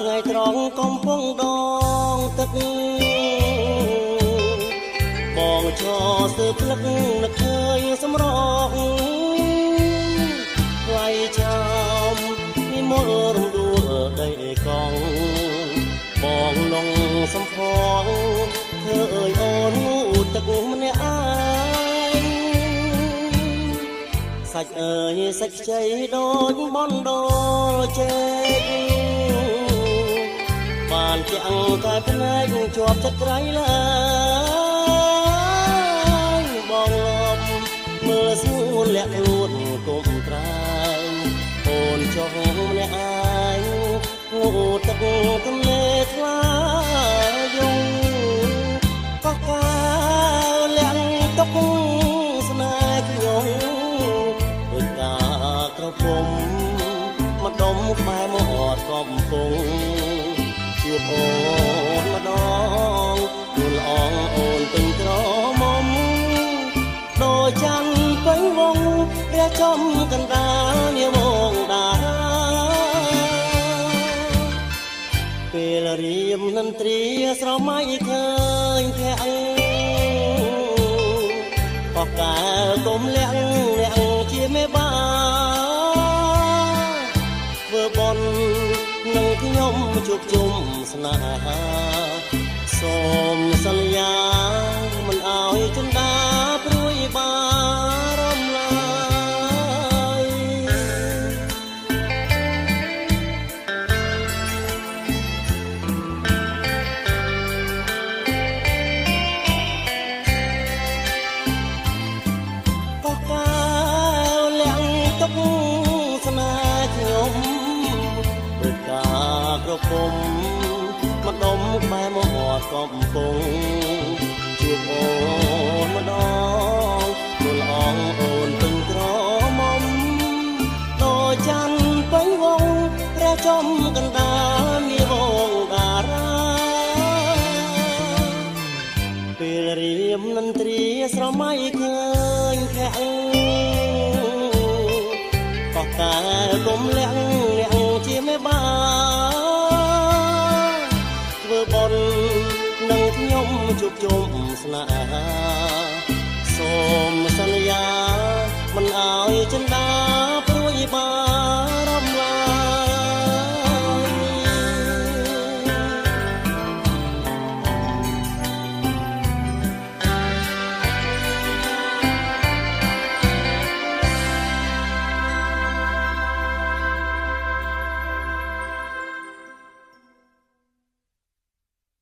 ថ្ងៃត្រង់កំពុងដងទឹកបងឈរស្ទើភ្លឹកនឹកឃើញសម្រងថ្លៃឆោមនិមលរំដួលដីកង់បងលងសំផងធ្វើអើយអូនងូទឹកម្នាក់ឯងសាច់អើយសាច់ខ្ចីដូចបនដូលចេកបានជាងតែភ្នែកជាប់ចិត្តក្រៃឡើយបងលំមើលស្ងួនលាក់ខ្លួនគុំត្រែងអូនចុះម្នាក់ឯងងូទឹកទន្លេថ្លាយងក៏កែវលាក់ទុកស្នេហ៍ខ្ញុំដូចកាក្រពុំម្ដុំក្បែរមាត់កំពុងជួបអូនម្ដងនួនល្អងអូនពេញក្រមុំដូចច័ន្ទពេញវងព្រះចំកណ្ដាលនាវងតារាពេលរៀមនិន្ទ្រាស្រមៃឃើញភ័ក្រក៏កែគុំលាក់លាក់ជាមេបាធ្វើបន់នឹងខ្ញុំជួបជុំស្នេហាសូមសន្យាមិនអោយចិន្តាព្រួយបារម្ភឡើយក៏កែវលាក់ទុកស្នេហ៍ខ្ញុំដូចកាក្រពុំម្ដុំក្បែរមាត់កំពុងជួបអូនម្ដងនួនល្អងអូនពេញក្រមុំដូចច័ន្ទពេញវងព្រះចំកណ្ដាលនាវងតារាពេលរៀមនិន្ទ្រាស្រមៃឃើញភ័ក្រក៏កែគុំលាក់លាក់ជាមេបាធ្វើបន់នឹងខ្ញុំជួបជុំស្នេហាសូមសន្យាមិនអោយចិន្តា